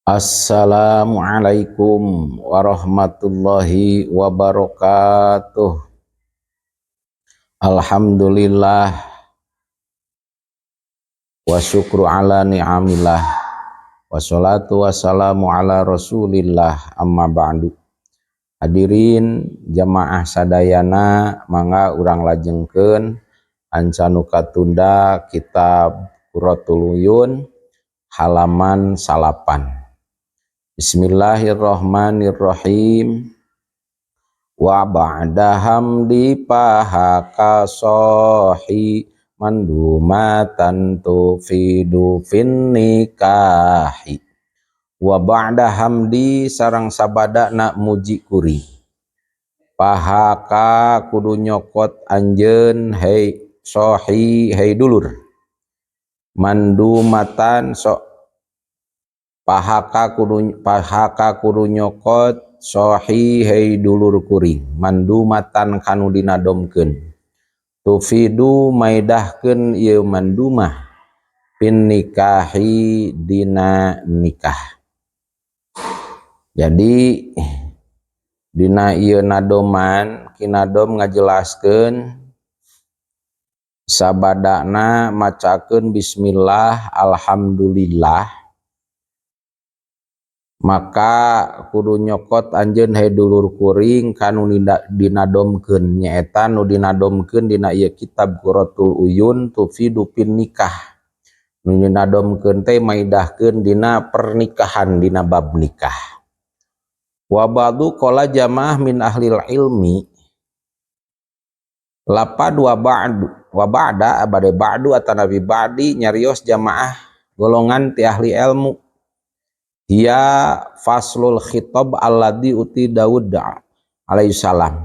Assalamualaikum warahmatullahi wabarakatuh. Alhamdulillah wa syukru ala ni'amillah, wassalatu wassalamu ala rasulillah, amma ba'du. Hadirin jamaah sadayana, mangga urang lajengkeun acan nu katunda kitab Qurratul Uyun halaman 9. Bismillahirrahmanirrahim. Wa ba'da hamdi fahaka sohi mandumatan tufidu fin nikahi. Wa ba'da hamdi sareng sabadana muji kuring. Fahaka kudu nyokot anjeun hei sohi, hei dulur. Mandumatan sok fahaka kudu nyokot sohi, hei dulur kuring, mandumatan kanu dinadomkeun, tufidu maidahkeun ieu mandumah, fin nikahi dina nikah. Jadi dina ieu nadoman, Ki Nadom ngajelaskeun sabadana macakeun bismillah, alhamdulillah, maka kudu nyokot anjeun, hei dulur kuring, kanu dinadomkeun, nyaeta nu dinadomkeun dina ieu kitab Qurratul Uyun, tufidu fin nikah, nu dinadomkeun teh maidahkeun dina pernikahan, dina bab nikah. Wa ba'du qala jamaah min ahlil ilmi, lapad wa ba'du, wa ba'da abade ba'du atanabi ba'di, nyarios jamaah golongan ti ahli ilmu, hiya faslul khitab alladzi uti Daud alaihi salam,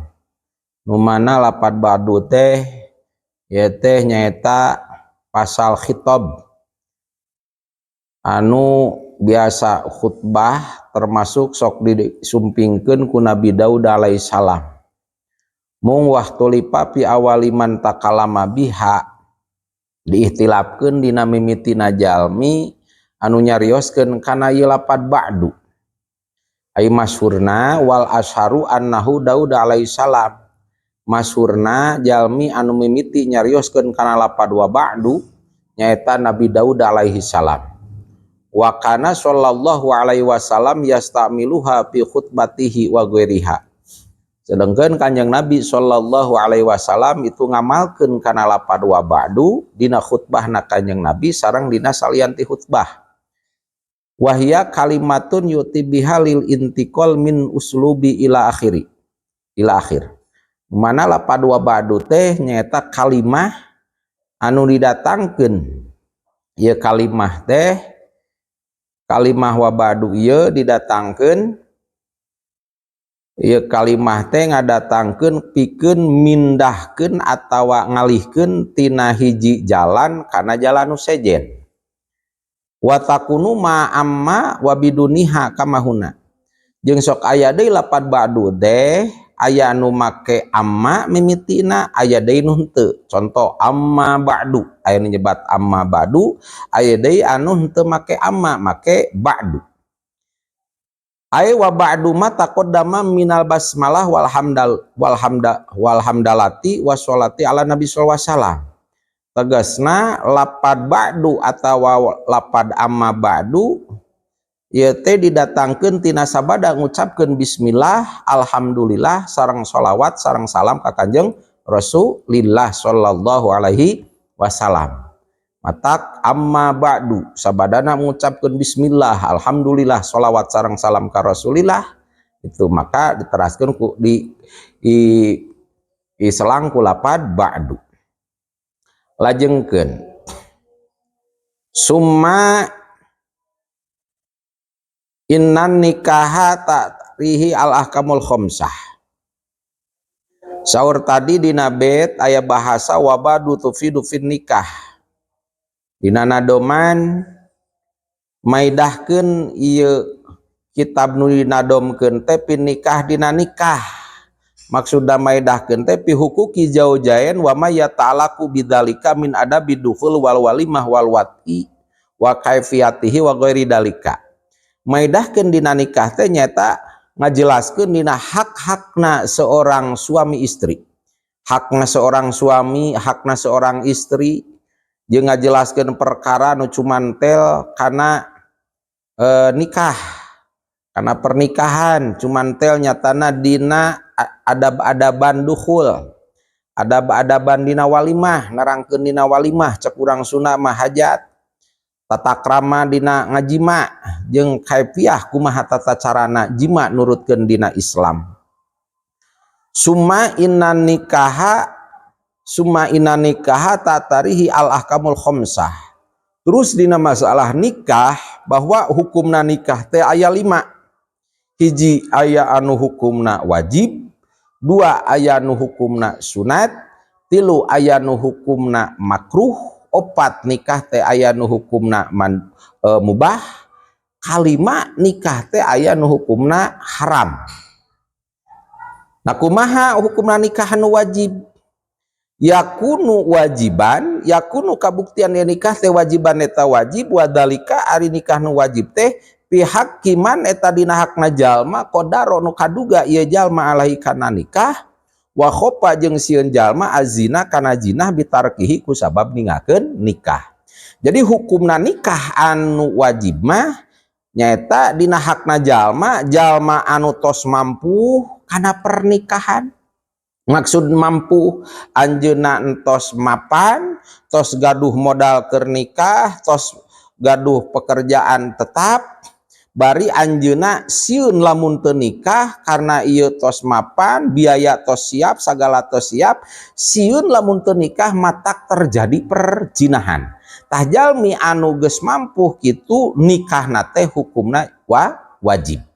nu mana lapad ba'du teh ya teh nyaeta pasal khitab anu biasa khutbah, termasuk sok disumpingkeun ku Nabi Daud alaihi salam. Mung wakhtulifa fi awali man takalama biha, diihtilafkeun dina mimitina jalmi anu nyarioskeun kana ieu lapad ba'du. Ai masyhurna, wal asharu annahu Daud alaihi salam, masyhurna jalmi anu mimiti nyarioskeun kana lapad wa ba'du nyaeta Nabi Daud alaihi salam. Wa kana sallallahu alaihi wasallam yastamiluha fi khutbatihi wa ghairiha, sedangkan Kanjeng Nabi sallallahu alaihi wasallam itu ngamalkeun kana lapad wa ba'du dina khutbahna Kanjeng Nabi sareng dina salian ti khutbah. Wahia kalimatun yu'ti biha lil intiqal min uslubi ila akhiri, ila akhir. Mana lapad wa ba'du teh nyaeta kalimah anu didatangkeun, ieu kalimah teh, kalimah wa ba'du ieu didatangkeun, ieu kalimah teh ngadatangkeun pikeun mindahkeun atawa ngalihkeun tina hiji jalan kana jalan nu sejen. Wa takunu ma amma wa biduniha kama huna, jeung sok aya deui lapad ba'du teh aya anu make amma mimitina, aya deui nu henteu. Contoh amma ba'du, aya nu nyebat amma ba'du, aya deui anu henteu make amma, make ba'du. Ay wa ba'du ma taqaddama minal basmalah wal hamdal wal hamda wal hamdalati washolati ala nabi sallallahu alaihi wasallam. Tegasna lapad ba'du atawa lapad amma ba'du ieu teh didatangkeun tina sabada ngucapkeun bismillah, alhamdulillah, sareng sholawat sareng salam ka Kanjeng Rasulillah sallallahu alaihi wasallam. Matak amma ba'du sabadana mengucapkan bismillah, alhamdulillah, sholawat sareng salam ka Rasulillah itu, maka diteraskan ku di selang ku lapad ba'du. Lajengkeun, summa innan nikaha ta'rihi al ahkamul khamsah. Saur tadi dina bait aya bahasa wa ba'du tufidu fin nikah. Dina nadoman maidahkeun ieu kitab nu dinadomkeun teh fin nikah dina nikah. Maksudna maidahkeun teh fi huquqi zaujain wa ma yata'allaqu bidzalika min adabi dukhul wal walimah wal wat'i wa kaifiyatihi wa ghairi dalika. Maedahkeun dina nikah teh nyaeta ngajelaskeun dina hak-hakna seorang suami istri, hakna seorang suami, hakna seorang istri, jeung ngajelaskeun perkara nu cumantel kana nikah, karena pernikahan. Cumantel nyatana dina adab-adaban dukhul, adab-adaban dina walimah, nerangkeun dina walimah, cek urang Sunda mah hajat, tata krama dina ngajima, jeung kaifiah kumaha tata carana jima nurutkeun dina Islam. Summa inna nikaha tatarihi al ahkamul khamsah. Terus dina masalah nikah, bahwa hukumna nikah teh aya 5. Hiji, aya anu hukumna wajib. Dua, aya nu hukumna sunat. Tilu, aya nu hukumna makruh. Opat, nikah teh aya nu hukumna mubah. Kalima, nikah teh aya nu hukumna haram. Nah, kumaha hukumna nikah nu wajib? Yakunu wajiban, yakunu kabuktian ya nikah teh wajiban, eta wajib. Wadalika ari nikah nu wajib teh fi haqqi man, eta dina hakna jalma, qadara nu kaduga ieu jalma, alaihi kana nikah, wa khofa jeung sieun jalma, azina kana jinah, bitarkihi ku sabab ninggalkeun nikah. Jadi hukumna nikah anu wajib mah nyaeta dina hakna jalma, jalma anu tos mampu kana pernikahan. Maksud mampu, anjeunna entos mapan, tos gaduh modal keur nikah, tos gaduh pekerjaan tetap, bari anjeunna sieun lamun teu nikah karena ieu tos mapan, biaya tos siap, sagala tos siap, sieun lamun teu nikah matak terjadi perjinahan. Tah, jalmi anu geus mampu kitu nikahna teh hukumna wajib.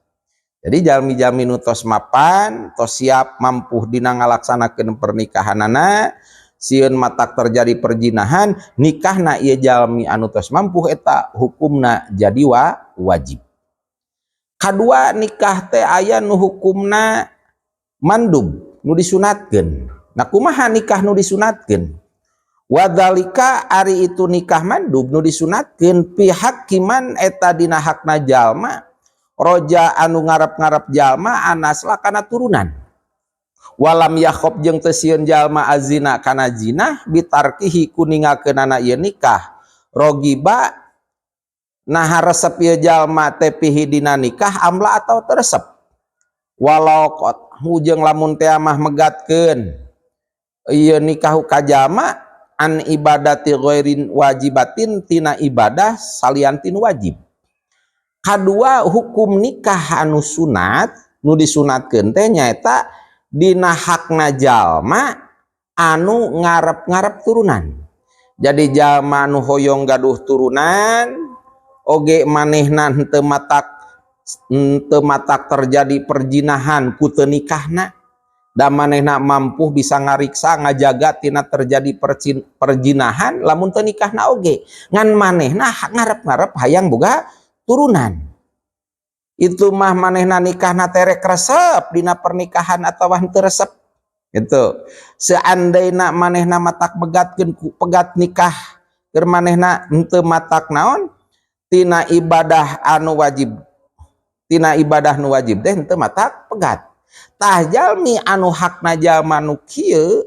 Jadi jalmi-jalmi nu tos mapan, tos siap mampu dina ngalaksanakeun pernikahanana, sieun matak terjadi perjinahan, nikahna ieu jalmi anu tos mampu eta hukumna jadi wajib. Kadua, nikah teh aya nu hukumna mandub, nu disunatkeun. Nah, kumaha nikah nu disunatkeun? Wadalika ari itu nikah mandub nu disunatkeun fi haqqi man, eta dina hakna jalma, roja anu ngarep-ngarep jalma, anasla kana turunan, walam yakhof jeung teu sieun jalma, azina kana zina, bitarkihi ku ninggalkeunana ieu nikah. Rogiba nah resep ieu jalma teh, fihi dina nikah, amla atau teresep. Walau qot jeung lamun teh mah megatkeun ieu nikah ka jalma, an ibadati ghairin wajibatin tina ibadah salian tin wajib. Kadua, hukum nikah anu sunat, nu disunatkeun teh nyaeta dina hakna jalma anu ngarep-ngarep turunan. Jadi jalma anu hoyong gaduh turunan oge manehna henteu matak terjadi perjinahan ku teu nikahna, da manehna mampu bisa ngariksa, ngajaga tina terjadi perjinahan lamun teu nikahna oge, ngan manehna ngarep-ngarep hayang boga turunan. Itu mah manehna nikahna terek resep dina pernikahan atau henteu resep gitu. Seandainya manehna matak megatkeun ku pegat nikah keur manehna henteu matak naon tina ibadah anu wajib, tina ibadah nu wajib teh henteu matak pegat. Tah, jalmi anu hakna jalma nu kieu,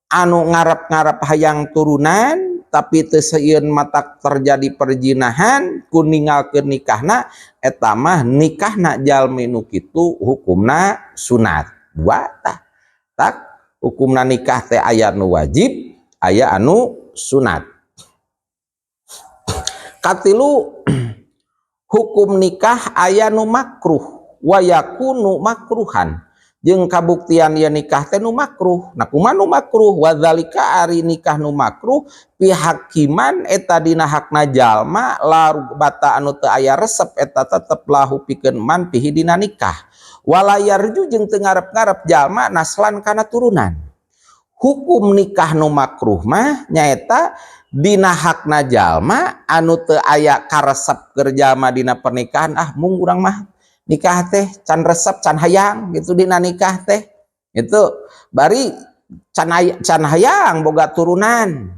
anu ngarep-ngarep hayang turunan tapi teu sieun matak terjadi perjinahan ku ninggalkeun nikahna, eta mah nikahna jalmi nu kitu hukumna sunat. Dua tah tak hukumna nikah teh aya nu wajib, aya anu sunat. Katilu, hukum nikah aya nu makruh. Wa yakunu makruhan jeung kabuktian ieu nikah teh nu makruh. Nah, kumaha nu makruh? Wadzalika ari nikah nu makruh fi haqqi man, eta dina hakna jalma, la bata anu teu aya resep eta tetep, lahu pikeun man, fihi dina nikah, wala yarju jeung teu ngarep-ngarep jalma, naslan kana turunan. Hukum nikah nu makruh mah nyaeta dina hakna jalma anu teu aya karesep keur jalma dina pernikahan. Ah, mung urang mah nikah teh can resep, can hayang gitu dina nikah teh itu, bari can hayang boga turunan.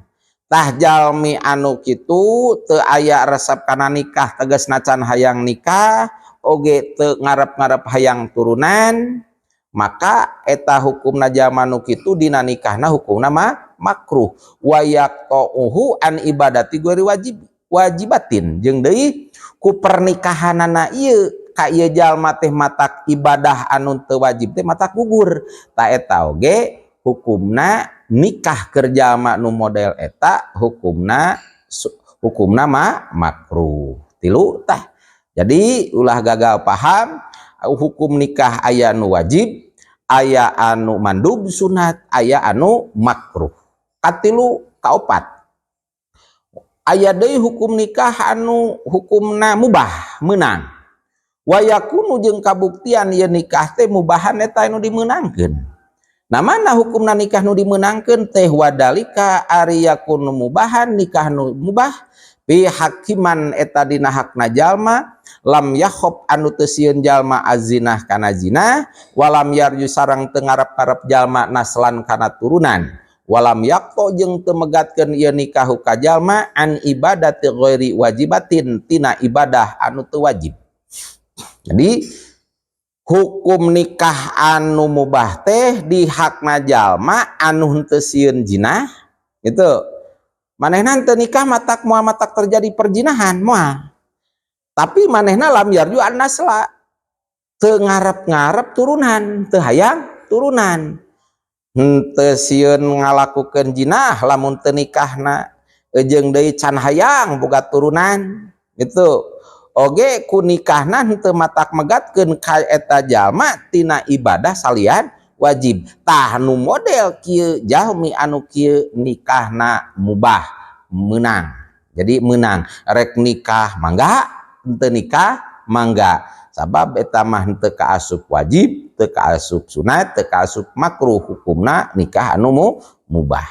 Tah, jalmi anu kitu teu aya resep kana nikah, tegasna can hayang nikah oge teu ngarep-ngarep hayang turunan, maka eta hukumna jalma nu kitu dina nikahna hukumna mah makruh. Wa yaqta'uhu an ibadati ghairi wajib wajibatin, jeung deui ku pernikahanana ieu ka ieu jalma teh matak ibadah anu teu wajib teh matak gugur. Tah, eta oge hukumna nikah keur jalma nu model eta hukumna hukumna mah makruh. Tilu tah. Jadi ulah gagal paham, hukum nikah aya nu wajib, aya anu mandub sunat, aya anu makruh. Katilu, kaopat, aya deui hukum nikah anu hukumna mubah, meunang. Wa yakunu jeung kabuktian ieu nikah teh mubahan eta anu dimeunangkeun. Nah, mana hukumna nikah nu dimeunangkeun teh? Wadalika ari yakunu mubahan, nikah nu mubah, fi haqqi man eta dina hakna jalma, lam yakhof anu teu sieun jalma, azinah kana zina, walam yarju sareng teu ngarep-ngarep jalma, naslan kana turunan, walam yaqta jeung teu megatkeun ieu nikah ka jalma, an ibadati ghairi wajibatin tina ibadah anu teu wajib. Jadi hukum nikah anu mubah teh di hakna jalma anu henteu sieun jinah gitu. Manehna teu nikah matak moal matak terjadi perjinahan moal. Tapi manehna lam yarju an nasla, teu ngarep-ngarep turunan, teu hayang turunan. Henteu sieun ngalakukeun jinah lamun teu nikahna, jeung deui can hayang boga turunan gitu. Oge ku nikahna henteu matak megatkeun ka eta jalma tina ibadah salian wajib. Tah, nu model kieu, jalmi anu kieu nikahna mubah, meunang. Jadi meunang, rek nikah mangga, henteu nikah mangga, sabab eta mah henteu kaasup wajib, teu kaasup sunat, teu kaasup makruh, hukumna nikah anu mubah.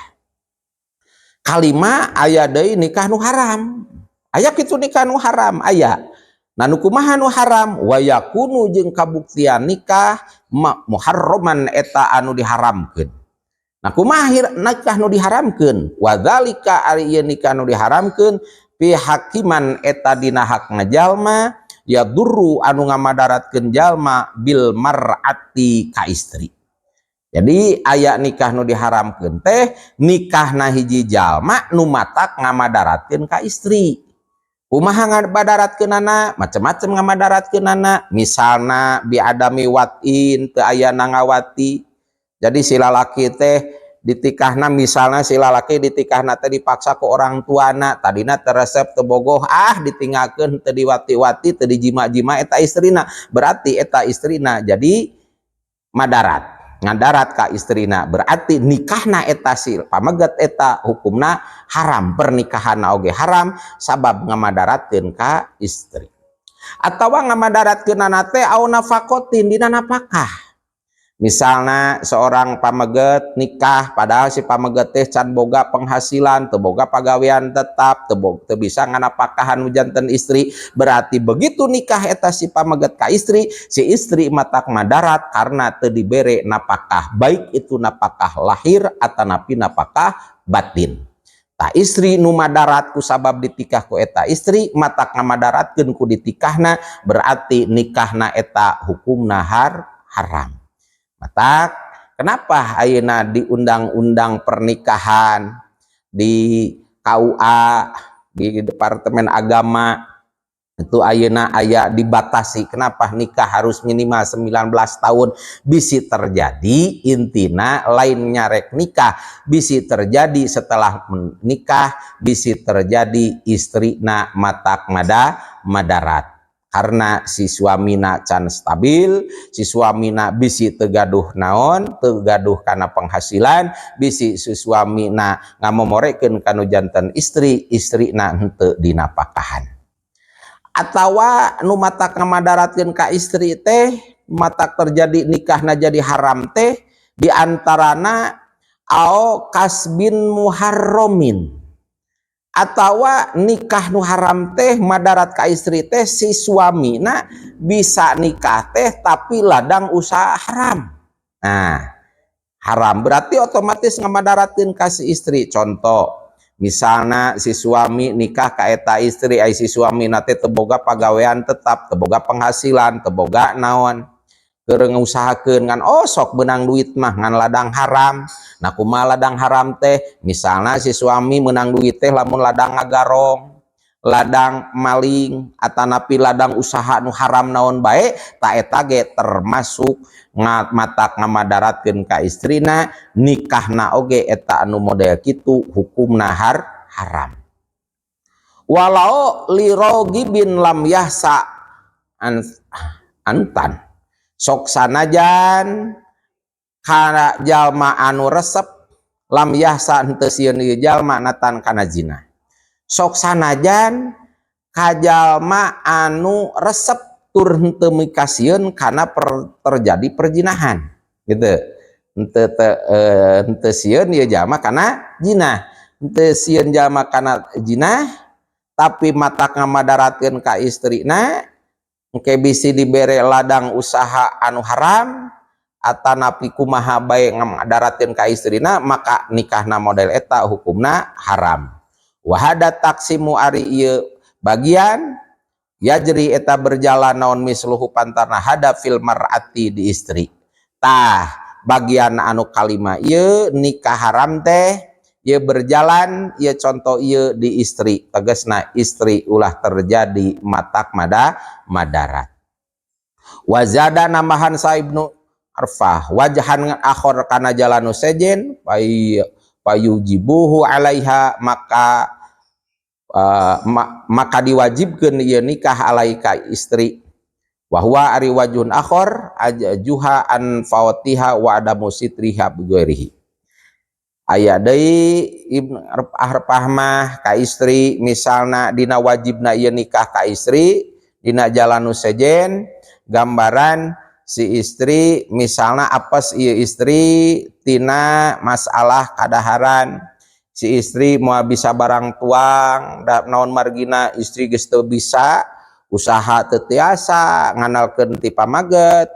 Kalima, aya deui nikah nu haram. Aya kitu nikah nu haram, aya. Nah, nu kumaha nu haram? Wa yakunu jeung kabuktian nikah muharraman eta anu diharamkeun. Nah, kumaha nikah nu diharamkeun? Wadzalika ari ieu nikah nu diharamkeun, fi haqqi man eta dina hakna jalma, yadurru anu ngamadaratkeun jalma, bil mar'ati ka istri. Jadi aya nikah nu diharamkeun teh nikahna hiji jalma nu matak ngamadaratkeun ka istri. Kumaha ngamadaratkeunana? Macem-macem ngamadaratkeunana. Misalna bi adami wat'in, teu aya ngawati. Jadi si lalaki teh ditikahna, misalnya si lalaki ditikahna teh dipaksa ku orang tuana, tadina teu resep, teu bogoh, ah ditinggalkeun, teu diwati-wati, teu dijima-jima eta istrina. Berarti eta istrina jadi madarat, ngadarat ka istrina. Berarti nikahna eta si pameget eta hukumna haram, pernikahan oge haram sabab ngamadaratkeun ka istri. Atawa ngamadaratkeunana teh au nafakotin, dina napakah. Misalnya seorang pameget nikah, padahal si pameget teh can boga penghasilan, teu boga pagawean tetap, teu bisa nganapakahan janten istri. Berarti begitu nikah eta si pameget ka istri, si istri matak madarat karena teu dibere napakah, baik itu napakah lahir atanapi napakah batin. Tah, istri nu madarat ku sabab ditikah ku eta istri, matak ngamadaratkeun ku ditikahna, berarti nikahna eta hukumna haram. Matak kenapa ayeuna di undang-undang pernikahan di KUA, di Departemen Agama itu ayeuna aya dibatasi, kenapa nikah harus minimal 19 tahun? Bisi terjadi, intina lain nyarek nikah, bisi terjadi setelah menikah bisi terjadi istrina matak madarat karena si suamina can stabil, si suamina bisi teu gaduh naon, teu gaduh kana penghasilan, bisi si suamina ngamomorekeun kanu janten istri, istrina henteu dinapakahan. Atawa nu matak ngamadaratkeun ka istri teh, matak terjadi nikahna jadi haram teh, diantarana au kasbin muharromin, atawa nikah nu haram teh madarat ka istri teh si suamina bisa nikah teh tapi ladang usaha haram. Nah, haram berarti otomatis ngamadaratkeun ka si istri. Contoh Misalna si suami nikah ka eta istri, ai si suami na teh teu boga pagawean tetap, teu boga penghasilan, teu boga naon, keur ngusahakeun ngan osok beunang duit mah ngan ladang haram. Nah, kumaha ladang haram teh? Misalna si suami menang duit teh lamun ladang ngagarong, ladang maling, atanapi ladang usaha nu haram naon bae, tah eta ge termasuk matak ngamadaratkeun ka istrina. Nikahna oge eta anu model kitu hukumna haram. Walau lirogibin lam yahsa an, antan, sok sanajan kana jalma anu resep, lam yahsa henteu sieun ieu jalma natan kana zina. Sok sanajan ka jalma anu resep tur henteu mikasieun kana terjadi perzinahan gitu, henteu henteu sieun ieu jalma kana zina, henteu sieun jalma kana zina, tapi matak ngamadaratkeun ka istrina, engke bisi dibere ladang usaha anu haram atanapi kumaha bae ngamadaratkeun ka istrina, maka nikahna model eta hukumna haram. Wa hadza taqsimu, ari ieu bagian, yajri eta berjalan naon misluhu pantarna hada fil mar'ati di istri. Tah, bagian anu kalima ieu nikah haram teh ieu berjalan ieu contoh ieu di istri, tegasna istri ulah terjadi matak madarat. Wazada, nambahan sa Ibnu Arfah, wajhan akhor kana jalan nu sejen, payujibuhu alaiha, maka maka diwajibkeun ieu nikah alaika istri. Wahwa, ari wajhun akhor, ajjuha an fawatiha wa adamu sitriha bighairihi. Aya deui Ibnu Arfah mah ka istri, misalna dina wajibna ieu nikah ka istri dina jalan nu sejen, gambaran si istri misalna apes ieu istri tina masalah kadaharan, si istri moal bisa barang tuang da naon margina istri geus teu bisa usaha, teu tiasa ngandalkeun ti pamaget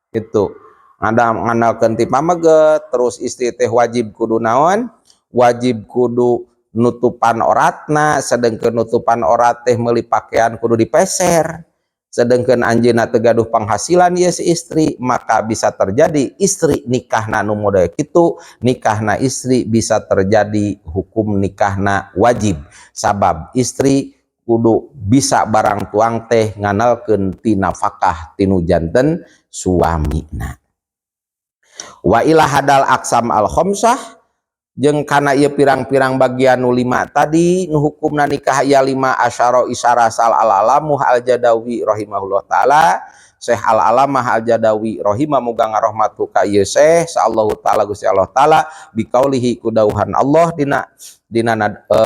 gitu, ngandalkeun ti pameget. Terus istri teh wajib kudu naon, wajib kudu nutupan oratna, sedangkan nutupan orat teh meuli pakaian kudu dipeser, sedangkan anjeunna teu gaduh penghasilan ieu si istri, maka bisa terjadi istri nikahna nu model kitu, nikahna istri bisa terjadi hukum nikahna wajib, sabab istri kudu bisa barang tuang teh ngandalkeun ti nafkah tinu janten suamina. Wa ila hadal aqsam al khamsah, jeung kana ieu pirang-pirang bagian nu lima tadi nu hukumna nikah ya lima, asyara, isyarah sal al alamuh al jadawi rahimahullah taala, Syekh al alamah al jadawi rahimah, muga ngarahmatu ka ieu Syekh sallallahu taala Gusti Allah taala, biqaulihi kudauhan Allah dina dina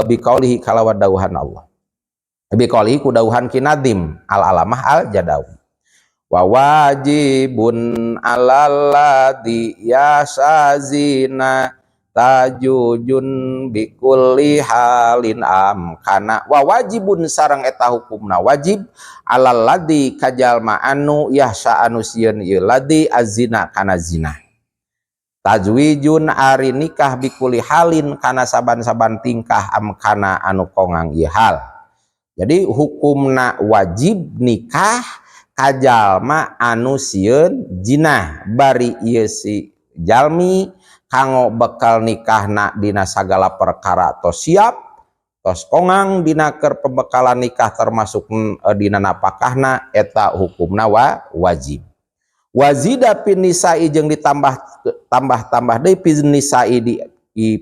biqaulihi kalawan dauhan Allah, biqaulihi kudauhan kinadim al alamah al jadawi, wa wajibun alal ladzi yasazina tajujun bikulli halin amkana. Wa wajibun, sareng eta hukumna wajib, alal ladzi kajalma anu yahsa anu sieun ieu ladzi azina kana zina, tazwijun ari nikah, bikulli halin kana saban-saban tingkah, amkana anu kongang ieu hal. Jadi hukumna wajib nikah kajalma anu sieun zina, bari ieu si jalmi kanggo bekal nikahna dina sagala perkara tos siap, tos kongang dina keur pembekalan nikah, termasuk dina napakahna, eta hukumna wajib. Wazida pin nisa'i, jeung ditambah tambah tambah deui, pin nisa'i di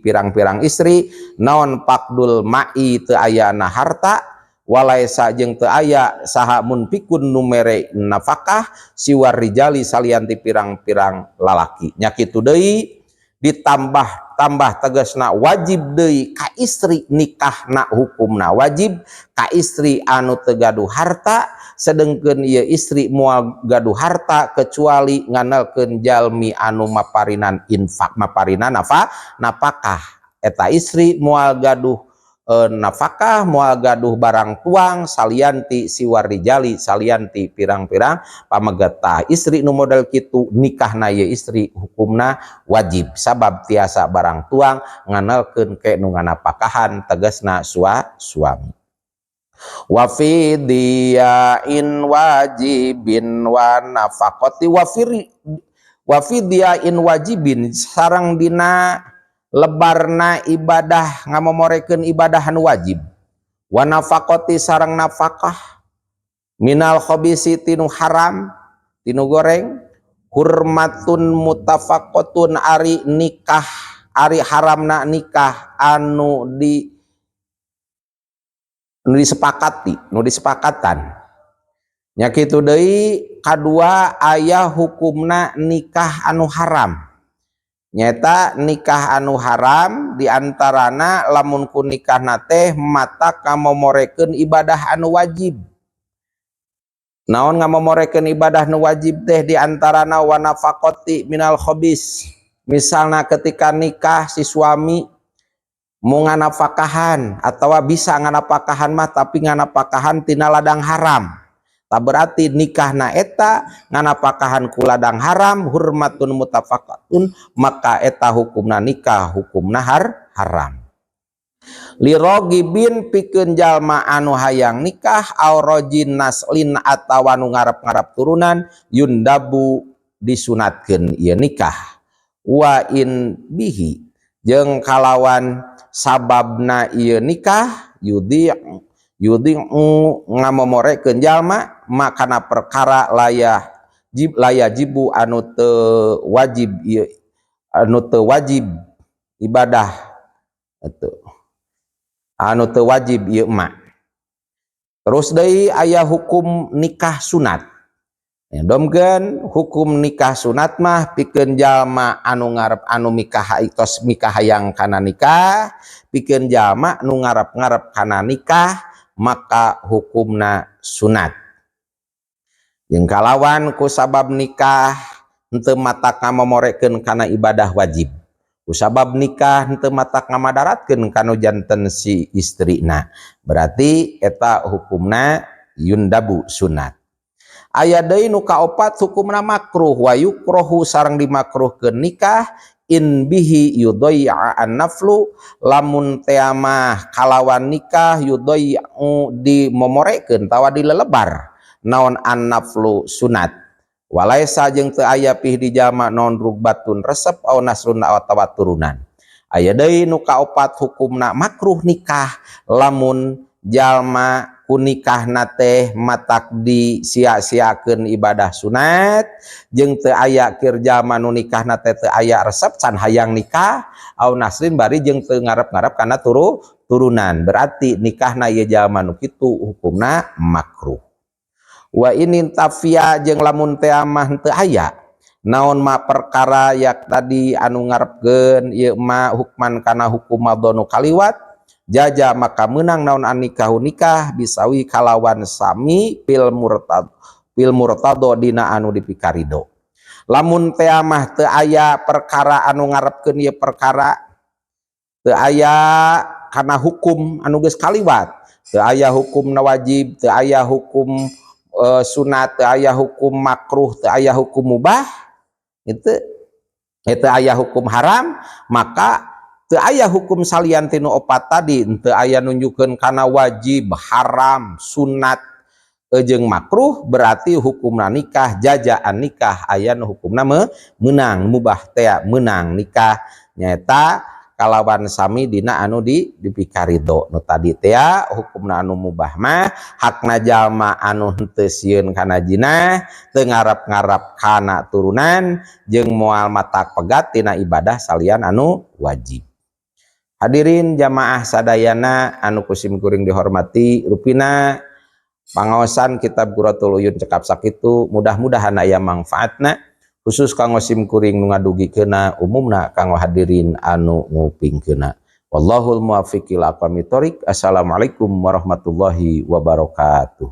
pirang-pirang istri, naon faqdul ma'i teu ayana harta, walaisa jeung teu aya saha munfikun nu mere nafkah, siwar rijali salian ti pirang-pirang lalaki. Nya kitu deui ditambah tambah, tegasna wajib deui ka istri nikahna, hukumna wajib ka istri anu teu gaduh harta, sedengkeun ieu istri moal gaduh harta kecuali ngandalkeun jalmi anu maparinan infak, maparinan napakah, eta istri moal gaduh. Nafkah moal gaduh barang tuang salian ti siwar rijali, salian ti pirang-pirang pameget. Tah, istri nu model kitu nikahna ieu istri hukumna wajib, sabab tiasa barang tuang nganalkeun ke nu nganapakahan, tegasna suami. Wa fi diyain wajibin wa nafaqati, wa fi diyain wajibin sareng dina lebarna ibadah, ngamomorekeun ibadah anu wajib, wa nafaqati sareng nafkah, minal khabisi tinu haram, tinu goreng, hurmatun muttafaqatun, ari nikah, ari haramna nikah anu disepakati, nu disepakatan nya. Kitu deui kadua, aya hukumna nikah anu haram, nyata nikah anu haram diantarana lamun ku nikah teh matak ngamomorekeun ibadah anu wajib. Naon ngamomorekeun ibadah nu wajib teh? Diantarana wa nafaqati minal khabis. Misalnya ketika nikah si suami mau nganafakahan atau bisa nganafakahan mah, tapi nganafakahan tina ladang haram. Tah, berarti nikah na eta nganafakahan ku ladang haram, hurmatun muttafaqatun, maka eta hukumna nikah hukumna haram. Lirogibin pikeun jalma anu hayang nikah, aw rojin naslin atawa nu ngarep-ngarep turunan, yundabu disunatkeun ieu nikah. Wa in bihi jeung kalawan sababna ieu nikah, yudi yudi ngamomorekeun jalma makana perkara layajibu anu teu wajib ieu, anu teu wajib ibadah itu, anu teu wajib ieu mah. Terus deui aya hukum nikah sunat. Domkeun hukum nikah sunat mah pikeun jalma anu ngarep, anu mikah tos mikahayang kana nikah, pikeun jalma nu ngarep-ngarep kana nikah, maka hukumna sunat. Jeung kalawan ku sabab nikah henteu matak ngamomorekeun kana ibadah wajib, ku sabab nikah henteu matak ngamadaratkeun kanu janten si istrina, berarti eta hukumna yundabu, sunat. Aya deui nu kaopat, hukumna makruh. Wa yukrohu sareng dimakruhkeun nikah, in bihi yudayya an-naflu, lamun tea mah kalawan nikah yudayyu dimomorekeun tawa dilelebar naon an-naflu sunat, walaisa jeung teu aya pih di jalma naon rugbatun resep, au nasrun atawa turunan. Aya deui nu kaopat, hukumna makruh nikah lamun jalma ku nikahna teh matak disia-siakeun ibadah sunat, jeung teu aya kir jalma nu nikahna teh teu aya resep, can hayang nikah, au nasrin bari jeung teu ngarep-ngarep kana turunan, berarti nikahna ieu jalma nu kitu hukumna makruh. Wa in tafia jeung lamun teh mah teu aya naon ma perkara yak tadi anu ngarepkeun ieu ma hukman kana hukum madonu kaliwat, jaza maka menang naon an-nikahu nikah, bisawi kalawan sami, fil murtado dina anu dipikarido. Lamun teh mah teu aya perkara anu ngarepkeun ieu perkara, teu aya kana hukum anu geus kaliwat, teu aya hukum na wajib, teu aya hukum sunat, teu aya hukum makruh, teu aya hukum mubah, itu aya hukum haram, maka teu aya hukum salian tinu opat tadi, teu aya nunjukkeun kana wajib, haram, sunat jeung makruh, berarti hukumna nikah jaza an nikah, aya nu hukumna meunang, mubah teh meunang nikah, nyaeta kalawan sami dina anu di dipikarido nu tadi teh. Hukumna anu mubah mah hakna jalma anu henteu sieun kana jinah, teu ngarep-ngarep kana turunan, jeung moal matak pegat tina ibadah salian anu wajib. Hadirin jamaah sadayana anu kusim kuring dihormati, rupina pangaosan kitab Qurratul Uyun cekap sakitu, mudah-mudahan aya manfaatna, khusus kanggo sim kuring nu ngadugikeuna, umumna kanggo hadirin anu ngupingkeuna. Wallahul muwaffiq ila aqwamit thoriq. Assalamualaikum warahmatullahi wabarakatuh.